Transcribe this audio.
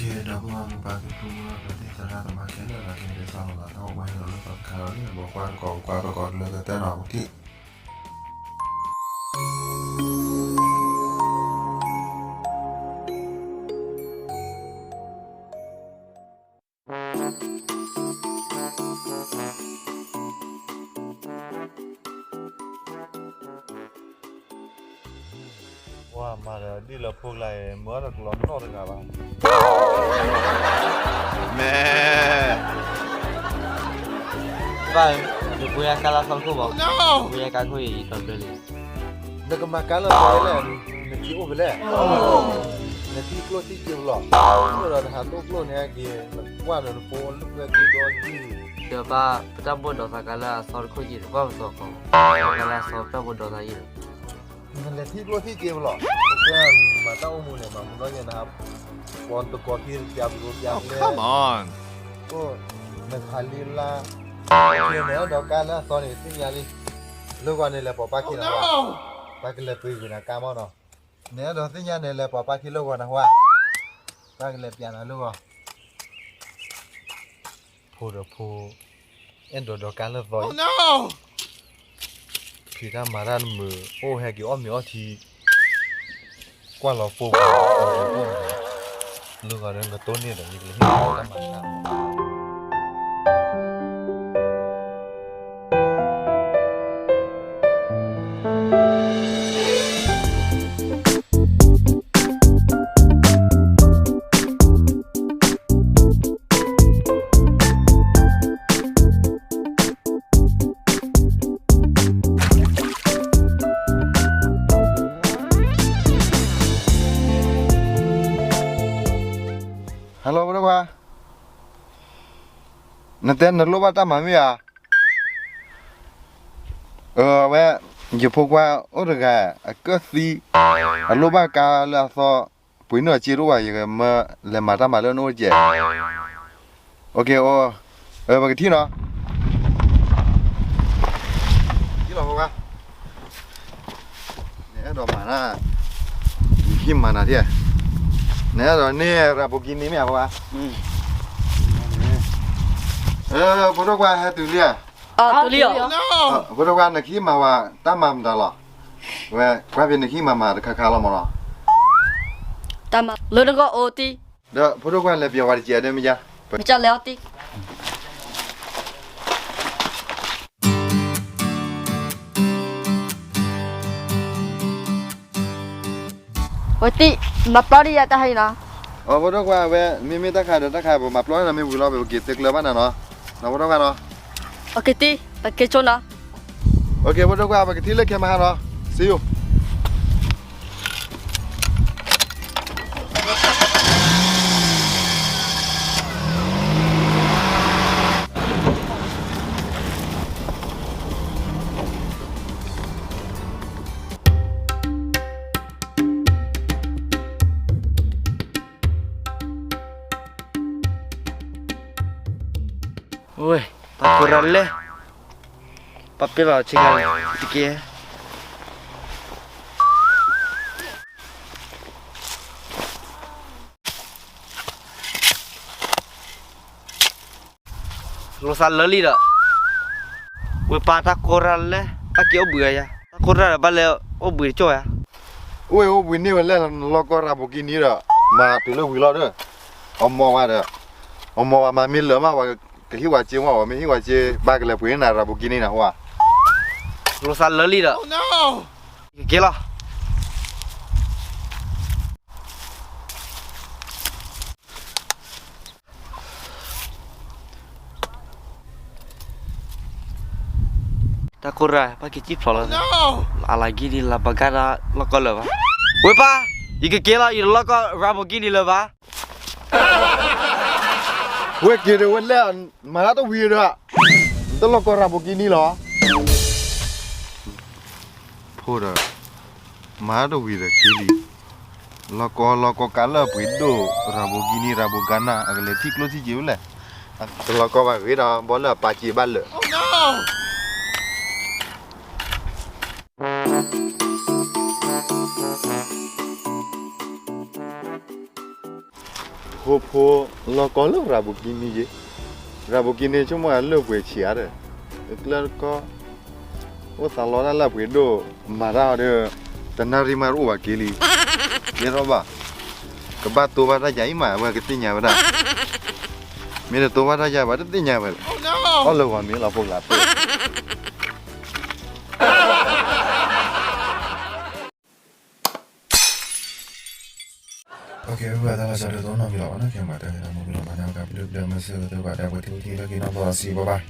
ဒီပုၢ်ဝဲၢ်မိၢ်ပၢ်သ့ၣ် ဖိမုၣ်ဖိခွါသ့ၣ် သရၣ်သမါခဲလၢာ် လီၤက့ၤဒ်သိးလီၤ တၢ်အိၣ်ဘှံးဒီးလၢပှၤတခါလီၤန့ၣ် ဘိးကွၢ်တကိး ဘိးကွၢ်တကိးလၢကတၢၢ်နီၤ ပထံၣ် ပှၤမၤဒီးဒ်လၢဖိကျါအံၤ မၢဒီးကလီၤနီၣ်တဂၤဘၣ်. မ့ၢ် ဘၣ်ဧၢ, ယပှ့ၤအကါလၢအသီတခိၣ်ဘၣ်, ယပှ့ၤအကါခိၣ်အံၤ ယတီဘျၢလံ. နကမၤကါလၢအသီလဲၣ်, နထံအိၣ်ဖဲလဲၣ်, နထံကျိထံစ့ဖဲလဲၣ်, အိၣ်ဒီးနဟးတိၢ်ကျိန့ၣ်က့ၤ, နကွၢ်ဒီးနဖိလၢပှဲၤက့ၤဒီးယုၢ်, ဒီးဘၣ်ပတၢ်ဘိၣ်ဒီးသးကါလၢအသီတခိၣ်က့ၤ နကွၢ်ပသီကီး, ကါလၢအသီပတၢ်ဘိၣ်ဒီးသးယုၢ်ဒီး နလဲၤထံကျိထံစ့ဖဲလဲၣ်, ကဲမၤတၢ်အိၣ်မူန့ၣ် မၤမူလီၤယဲနဟး, ပှၤတကိးခံပျးဘျိပျးကျဲ, အိၣ်, နခးလံလါ, န့ၣ်ဒီးကါလၢအသီန့ၣ် သ့ၣ်ညါလံ, လၢဂီၤန့ၣ်လဲၤပိာ်ပၢ်ခံလီၤ, ပၢ်ကလဲၤပှ့ၤကွံာ်နၤကါမီၢ်နီၤ, န့ၣ်ဒီးသ့ၣ်ညါန့ၣ်လဲၤပိာ်ပၢ်ခံလၢဂီၤနဟါ, ပၢ်ကလဲၤပျးနၤလၢဂီၤ ဖိဒီးဖိ, အဲၣ်ဒိးဒီးကါလၢသီ, ဖံးတၢ်မၤတၢ်တမုာ် အိၣ်ဟဲက့ၤအီၣ်မ့ၤအီထံ, ကွၢ်လီၤဖိ, လၢဂီၤဒီးကတိၢ်န့ၢ်ဒီး ယကလဲၤဟ့ၣ်တၢ်မၤတၢ် Hello ဖိဒိၣ်ခွါ, နတဲနလိၣ်ဘၣ်တၢ်မၤမ့ၢ်ဧါ, အဝဲ, ယဖိခွါအိၣ်တဂၤ အကၢၣ်သံ, အလိၣ်ဘၣ်ကါလၢအသီ, ပှ့ၤန့ၢ်အစ့တအိၣ်ဘၣ် ယကမၢလဲၤမၤတၢ်မၤလၢနအိၣ်တကဲး, အိၣ်, ပကထံၣ်နီၤ, ထံၣ်လီၤဖိခွါ နအဲၣ်ဒိးမၤတၢ်, နဟံးမၤနၤဒၣ်, နအဲၣ်ဒိးန့ၢ် Lamborghini မ့ၢ်ဧါ, ဖိဒိၣ်ခွါဟဲတုၤလံဧါ, ဖိဒိၣ်ခွါ နကဟံးမၤဝဲတၢ်မၤမတၤလီၤ, ဝဲ, ကွၢ်ဖဲနကဟံးမၤမၤတခါခါလီၤမၢ်နီၤ, လၢနဂီၢ်အိၣ်တံၢ်, ဒီးဖိဒိၣ်ခွါလဲၤပျီၤဝဲတကဲးဒ်မ့ၢ်ဧါ, မ့ၢ်လဲၤအီၤတံၢ် ဝဲတံၢ်, မၤပျီဒ်ယၤတၢ်ဟဲအံၤနီၤ, ဖိဒိၣ်ခွါဝဲ မ့မ့ၢ်တၢ်ခါဒီးတၢ်ခါ ပမၤပျီန့ၣ်မ့ၢ်ဝံၤလီၤ ပက့ၤသုးကျၢၤဘၣ်နၤနီၤ, ဖိဒိၣ်ခွါနီၤ, က့ၤတံၢ်, ပက့ၤဆိနီၤ, ဖိဒိၣ်ခွါ ပကထံၣ်လၢခဲမဟါနီၤ, see you. ဝဲ, တၢ်ကိၢ်ရၤလဲၣ်, ပပ့ၢ်လီၤဆ့ကၤတက့ၢ်. လိာ်သးလၢလံဒီး, ဝဲပၢ်တၢ်ကိၢ်ရၤလဲၣ်, ဘၣ်က့ၤအိၣ်ဘှံးယၤ, တၢ်ကိၢ်ရၤဒီးဘၣ်လဲၤအိၣ်ဘှံးတကၠီၣ်ယၤ, အိၣ်ဝဲအိၣ်ဘှံးန့ၢ်ဝဲလဲၣ်, လီၢ်ကီၢ်ရၤဘိးကံနံဒီး, မၤတုၤလၢဝံၤလီၤဒီး, အမိၢ်ဝဲဒီး, အမိၢ်ဝဲမၤမ့ၢ်လၢာ်မး ဝဲကဟံၣ်ဝဲစ့မး ဝဲမ့ၢ်ဟံၣ်ဝဲစ့ ဘၣ်ကလဲၤပှ့ၤန့ၢ်နၤရၤဘိးကံနံနၤဟါ, လိာ်သးလၢလံဒီး, ကက့ၤလီၤ. တၢ်ကိၢ်ရၤ ဘၣ်က့ၤစံၣ်ဖျိးလီၤ, အလၤကံနံလၤဘၣ်ကါဒီးလီၢ်ကီၢ်လၢာ်ဘၣ်, ဝဲပၢ်, ယကက့ၤလီၤ ယတလီၢ်ကီၢ်ရၤဘိးကံနံလၢာ်ဘၣ်. ဝဲက့ၤဒီးဝဲလဲၣ်, မၤတၢ်တဝံၤဒီး, တလီၢ်ကီၢ်ရၤဘိးကံနံလီၤ. ဖိဒီး, မၤတၢ်တဝံၤဒီးက့ၤလံ, လီၢ်ကီၢ်လီၢ်ကီၢ်ကးလၢအပှ့ၤဒိၣ် ရၤဘိးကံနံ ရၤဘိးကါနၢ် အကလဲၤထံၣ်ကျိထံၣ်စ့ဖဲလဲၣ်, တလီၢ်ကီၢ်ဘၣ်ဂ့ၤဒီး ဘီလၢအပၢ်စ့ဘၣ်လၢာ်. အိၣ်နီၣ် ဖိဖိ လီၤကီလၢရၤဘူၤကံနံယ့, ရၤဘူၤကံနံဆိကမိၣ်လၢပှဲၤဆံးဧါဒီး, ကျၢၤတကီ, အိၣ်သးလီတၢ်လၢပှဲၤဒိၣ်, မၤတၢ်အီၤဒီး, တနၣ်ရံၣ်မးတအိၣ်ဘၣ်က့ၤလံ, ယဲထီၣ်ဘၣ်, ကဘၣ်တိဘၣ်တၢ်ယၤအံၤမး အဝဲကသ့ၣ်ညါဝဲဒၣ်, မ့ၢ်တတိဘၣ်တၢ်ယၤဘၣ်တသ့ၣ်ညါဝဲ, အီၣ်လၢဂီၤမ့ၢ်လီၤဖိလၢ်ပှဲၤ ပဝဲသးလီၤစၢၤဒ်သိးနီၢ်မံၤလီၤဘၣ်နီၢ်ကီၢ်မး တၢ်ဂ့ၢ်တၢ်မူပလီၢ်မၤန့ၢ်ကပျုၢ်ပျၢၢ်မ့ၢ်စ့ၢ်ကီးသ့ၣ်တဖၣ် ဒီးပှၤထံဖိကီၢ်ဖိလၢက့ၤနီၢ်သီအစံးဘၣ်ဘၣ်